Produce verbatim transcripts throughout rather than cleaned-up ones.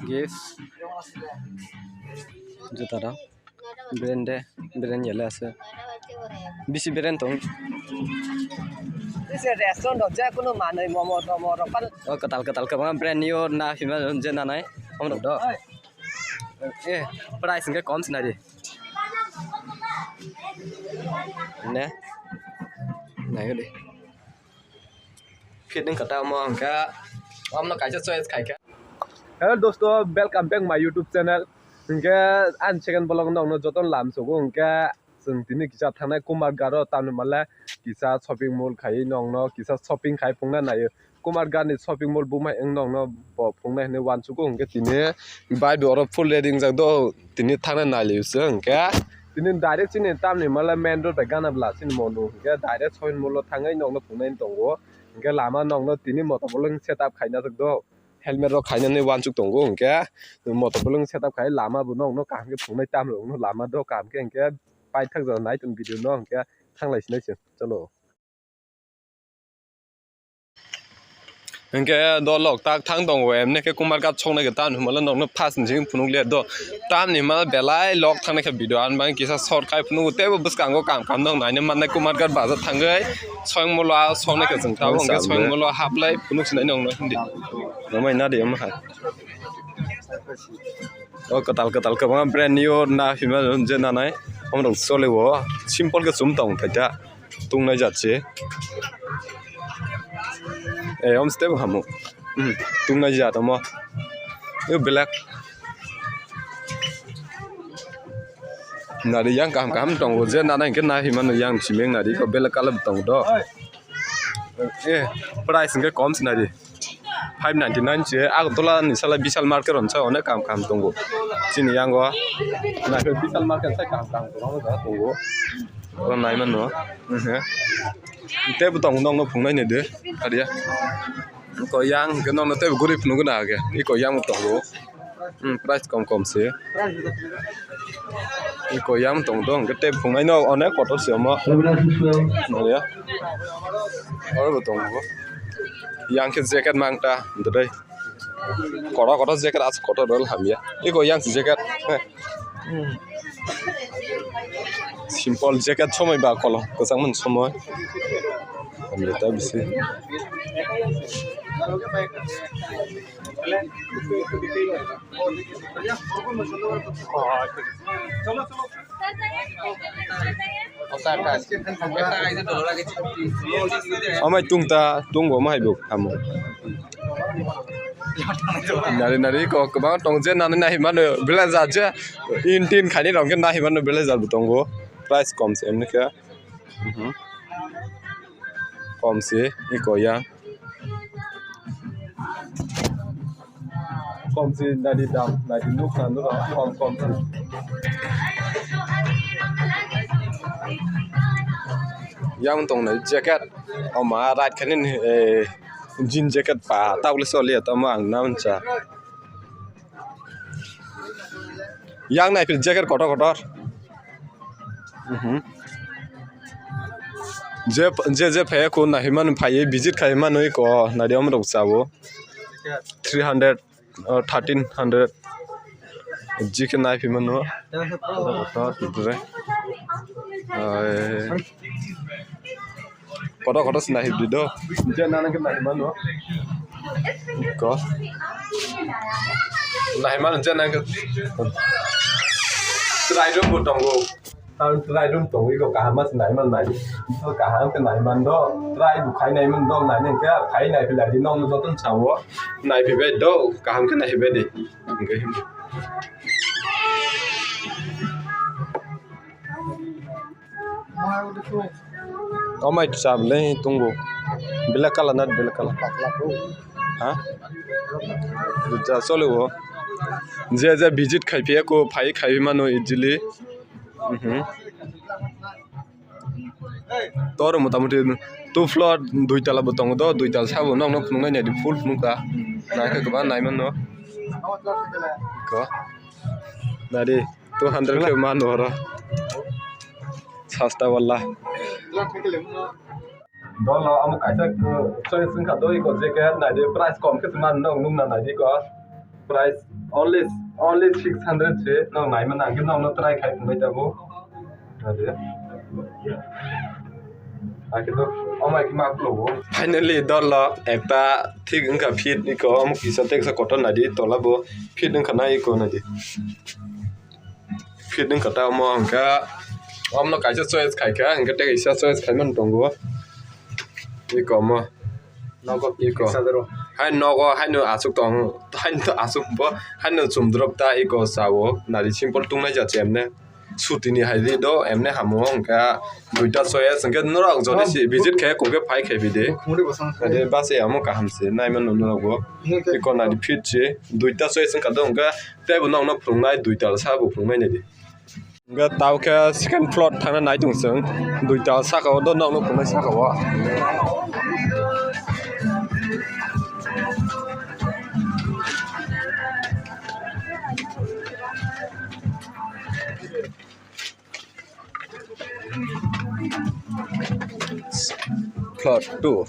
Gift. Juta rok. Brand de, brand yale ase. Bisi brand tong. Bisi restaurant rok je kunu manwi momo tomo rok pan. O kwtal kwtal kwbangma brand ni o na hima je nanai. Om rok do. Eh, price hingke kom sinari. Ne? Nai di. Fitting kata omo hingke. Omno kaisa choice khaika. Hello dosto, welcome back my YouTube channel. Hingke ani second vlog nokno jotono lam sogo hingke chwng tini kisa thangnai Kumarghat o tamni male kisa shopping mall khai nokno kisa shopping khai phungna naio. Kumarghat ni shopping mall bumai wng nokno bo phungnai hinui uansugo hingke tini bai bo oro full ready wngjak do tini thangna nailio se hingke tini direct chini tamni male main road bai gana bwla chini monu hingke direct shopping mall o thangwi nokno phungnai tongo hingke lama nokno tini moto bolong setup khaina do. Helmet rok khainani uansuk tongo hingke moto bolong setup khai lama bo nokno kaham khe phungnai tam rokno lama do kaham khe hingke paithak jora nai tong video no hingke thanglai sinai se chwlo. Hingke do lok tak thang tongo emne khe Kumarghat soknai khe tamni hwnba nokno first ni simi phunuk le do tamni hwnba belai lok thangnai khe video ani bagwi kisa short khai phunuk teibo bwskango kam kam nang naina mannai Kumarghat bazar thangwi. Soyong molo a soknai khe chwng tabuk hwnkhe soyong molo haplai phunuk sinai nokno hindi. Romai nadi omo hai. O kwtal kwtal kwbangma brand ni o na hima je nanai omo rok chole o simple khe chum tong thai ta tungnai jat se. Eh, om step hamo. Hmm, tungnai jat omo. Yo black. Nari yang kaham kaham tongo je nana hingke na himano yang simeng nari ko belek colour tongo do. Eh, price hingke kom sinari five ninety nine se Agartala ni sala Vishal market ron sa onek kaham kaham tongo. Chini yango na ke Vishal market sa kaham kaham tongo jaga tongo. Oro nai mano. Mhm. Tebo tongo nokno phungnai ni de. Kariya. Ko yang ke nokno tebo guri phunuk na ke. Iko yang tongo. Hmm, price kom kom se. Iko yang tong tong ke tei phungnai no onek kotor se omo. Noya. Oro bo tongo. Yang ke jacket mangta dai. Kotor kotor jacket as kotor dol hamya. Iko yang jacket. Simple jacket somoi ba kolo kwchangmani somoi. Hamya ta bisi. Amai tung ta tung bo mai bo kamo. Nari nari ko kwbang tong je nani nahi mano blazer je intin khani rong ke nahi mano blazer bo tongo price kom se emni khe. Mhm. Kom se iko yang. Kom se nadi dam nadi nuk na nuk kom kom se. Yang tong nai jacket oma right khani eh jean jacket pa tabuk le soli ya tamo ang na mancha. Yang nai phil jacket kotor kotor. Mhm. Je je je phai ko nai man phai visit khai man oi ko nai dam rok chabo. Three hundred, uh, thirteen hundred. Jike nai phai mano. Kotor kotor. Ai. Kotor kotor se nahibdi do. Je nana ke nahima no. Ko. Nahima je nana ke. Try room bo tongo. Try room tongo iko kaham se nahima nai. Iko kaham ke nahima do. Try bo khai nahima do nai ne ke khai nai pila di nong joton chawo. Nai phi be do kaham ke nai be di. Hingke him. Amai chable tongo. Black color na black color. Ha? Ja chole o. Je je visit khai phi ko phai khai mano easily. Mhm. Tor motamuti two floor dui tala bo tongo do, dui tala sabo nokno phunuknai naidi full phunukha. Naikhe kwbang nai mano. Ko. Nadi two hundred khe mano oro. Sasta wala. Dolo amo kaisa, uh, choice wngkha doi ko jacket naidi price kom khe se mano nukna naidi ko. Price only, only six hundred se, no nai mana, ang khe no, no try khai phunai tabo. Ade. Akhe to, o mai khe ma upload bo. Finally, dolo ekta thik wngkha fit iko, omo kisa teksa kotor nadi, tola bo fit wngkha na iko nadi. Fit wngkha ta omo hwnkha, omono kaisa choice khaikha, hwnkhe tei kaisa choice khaimani tongo. Iko omo. Nogo iko. Hai nogo, haino aswk tong, haino aswk bo, haino chumdrop ta iko sao, nari simple tungnai jat se emne. Sutini hai ri do, emne hamo hwnkha duita choice, hwnkhe norok jodi si visit khe, kokhe phai khe bidi. Ade base amo kaham se, naimano norok bo. Iko nari fit se, duita choice wngkha do, hwnkhe teibo nokno phunuknai, duita sa bo phunuknai nai di. Hwnkhe tao khe second floor thangna nai tong chwng, duita saka o do nokno phunai saka o. Floor two.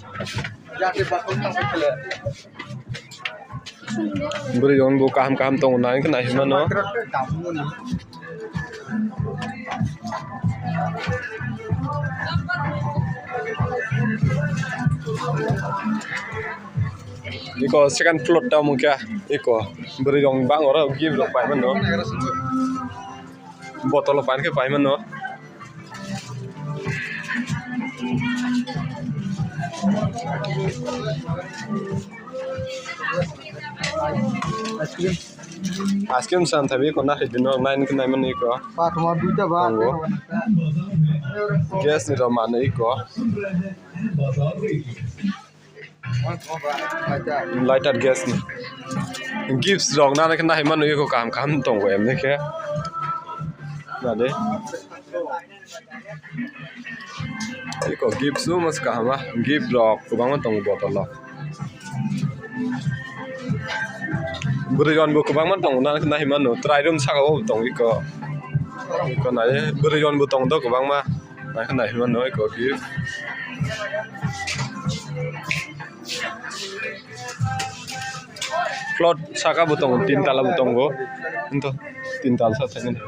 Bwrwi rok bo kaham kaham tongo, nai khe nai hwnmano. Iko second floor ta mungkha, iko bwrwi rok bang oro gift rok pai mano. Bottle o pan khe pai mano. Ice cream san thabi ko na hidino nine khe nai mano iko. Patma duita ba. Gas ni rok mano iko. Lighter gas ni gifts rok nana khe nahima nugwi kho kaham kaham tongo emni khe nade iko gifts no mas kahama gift rok kwbangma tongo bottle o bwrwi rok bo kwbangma tongo nana khe nahima no try room saka o tongo iko iko nai bwrwi rok bo tongo kwbangma. Nai khe nai hwnba nw eko gift. Plot saka bo tongo, tin tala bo tongo. Hinto tin tala sa thangwi.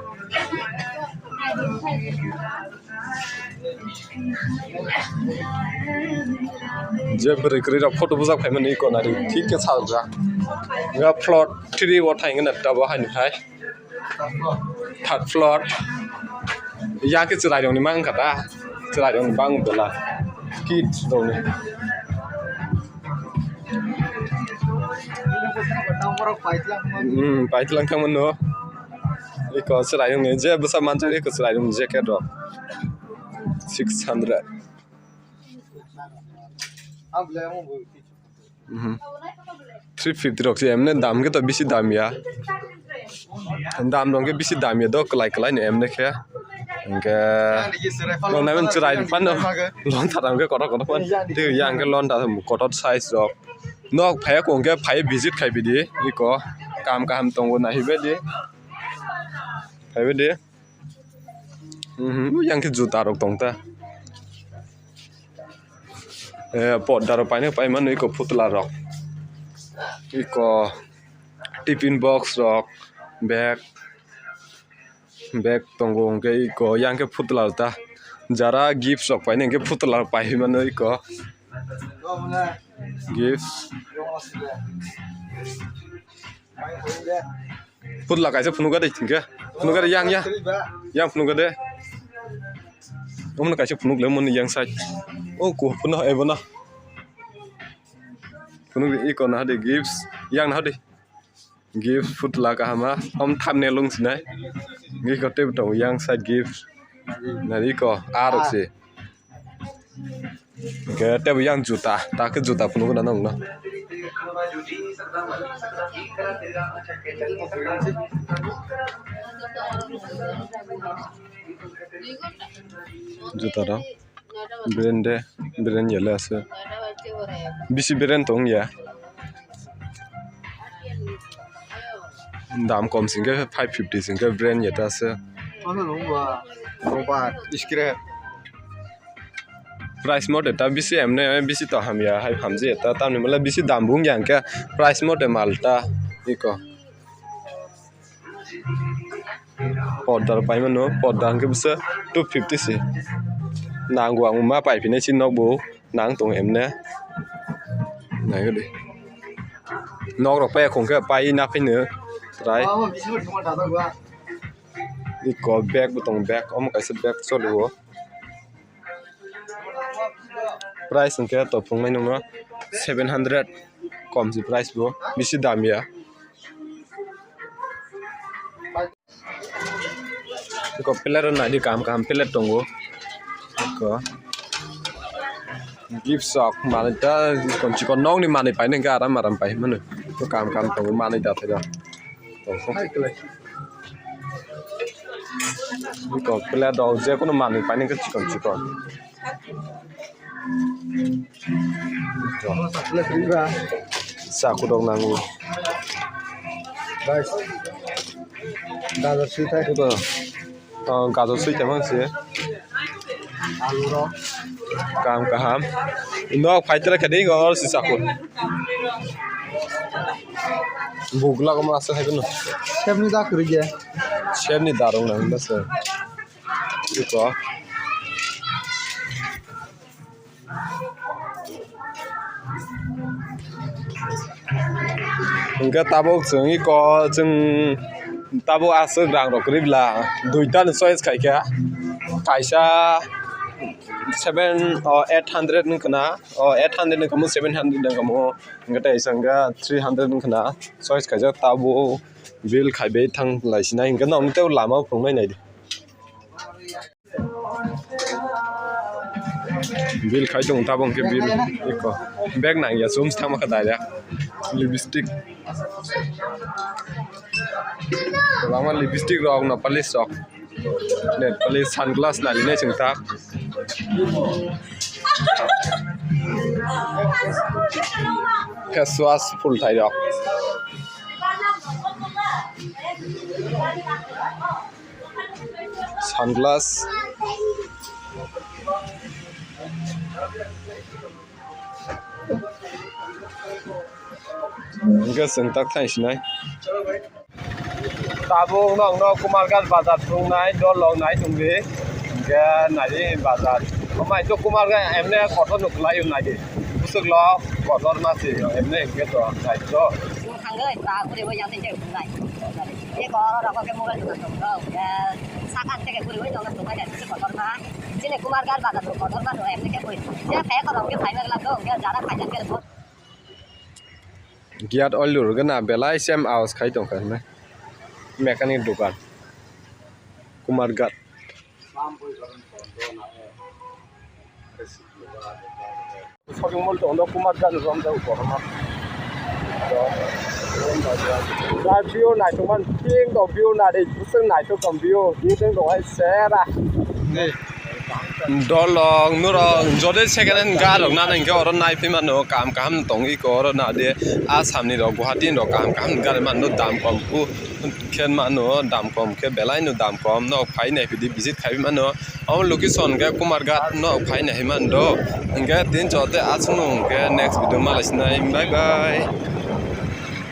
Je bwrwi kwrwi rok photo bujak phaimani eko nari thik khe sajak. Ga plot three o thangwi na tabo haini hai. Third floor. Ya khe chwrai rokni mang kha da. Chwrai rokni bang bola. Kids rokni. Hmm, paitlang thangmano. Eko chwrai rokni je bwsa manjak eko chwrai rokni jacket rok. Six hundred. Mhm. Three fifty rok se emne dam khe to bisi dam ya. Dam rok khe bisi dam ya do kwlai kwlai no emne khe. Hwnkhe nong nai mani chwrai phano lonta rok khe kotor kotor phano twi yang khe lonta kotor size rok. Nok phai khe hwnkhe phai visit khai bidi eko kam kaham tongo nahibadi. Phaibai di. Mhm, yang khe juta rok tong ta. Eh, podda rok paina pai mano eko putla rok. Eko tiffin box rok, bag, bag tongo hwnkhe eko yang khe putla ta. Jara gift rok paina hwnkhe putla rok pai mano eko. Gift. Putla kaisa phunukgade hingkhe. Phunukgade yang, yang. Yang phunukgade. Omono kaisa phunukle moni yang side. O kuphurno ebono. Phunukdi eko nahade gifts. Yang nahade. Gift putla kahama. Om thumbnail wng sinai. Eko teibo tongo yang side gift. Nari eko arok se. Hingke tebo yang juta, ta khe juta phunukgwi nang no. Juta rok brand de, brand yellow ase. Bisi brand tong ya. Dam kom singke five fifty singke brand yeta ase. Price mote ta bisi emne bisi to hamya hai phamji ta tamni mole bisi dam bung yang khe price mote mal ta iko. Porda rok pai mano, porda hwnkhe bwswk two fifty se. Nango ang ma pai phine si nokbo nang tong emne. Nai di. Nok rok pai khong khe pai na phino try. Iko bag bo tong, bag omo kaisa bag choli o. Price hwnkhe to phungnai nungno seven hundred kom si price bo, bisi dam ya. Iko plate rok naidi, kaham kaham plate tongo. Iko gift sok manwi ta chikon chikon nokni manwi painai hwnkhe aram aram pai mano. Iko kaham kaham tongo manwi da thai da. Tongo. Iko plate rok je kono manwi painai hwnkhe chikon chikon. Chakurok nango. Gajor sui thai. Ito, oh, gajor sui thai mang se. Alu rok. Kaham kaham. Nok phai tere khe dei, or si chakur. Bugla ko ma asa hai no. Semni da kuri ge. Semni darong nang da se. Ito. Hingke tabuk chwng iko chwng tabuk aswk rang rok kwrwi bwla duita ni choice khaikha, kaisa seven o eight hundred wngkha na, o eight hundred wngkha mo, seven hundred wngkha mo, hingke teisa hingke three hundred wngkha na choice khaijak tabuk bill khaibai thang lai sinai hingke nokni tei lama o phunuknai naidi. Bill khai tongo tabuk hwnkhe bill eko bag nangya chumsa thangma kha direct lipstick kwbangma lipstick rok no polish rok nail polish sunglass nailinai chwng tak face wash phulthai rok. Sunglass. Hingke chwng tak thang sinai. Tabuk nokno Kumarghat bazar thungnai, dol rok nai tongdi. Hingke nai bazar. Amai to Kumarghat emne kotor nuk lai nai di. Bwswk lo kotor ma si emne hingke to nai to. Thangwi ba guriwi yang tei tei nai. Tei borok rok khe mobile dokan tongo, eh, sakha tei khe guriwi nongna tongmani kisa kotorma. Chini Kumarghat bazar bo kotorma no, emni khe bui. Je phai korok khe phai nang lak dong, je jara phai nang khe bo. Giat oil rwgwna belai sem aos khai tongkha hwnwi. Mechanic dokan. Kumarghat. Shopping mall tongo, Kumarghat ni romjak kotorma. View naithok man, pink to view nari, bwswk naithok tong view, view tong hai sera. Dolong norok jodi second hand gari rok nana hingke oro naiphai mano, kaham kaham tong iko oro nade, Assam ni rok, Guwahati ni rok kaham kaham gari mano, dam kom ku. Khe mano dam kom khe belai no dam kom no phai nai pidi visit khai mano. Amo location khe Kumarghat no phai nai mano do. Hingke tin chote aswk no hingke next video malai sinai. Bye bye.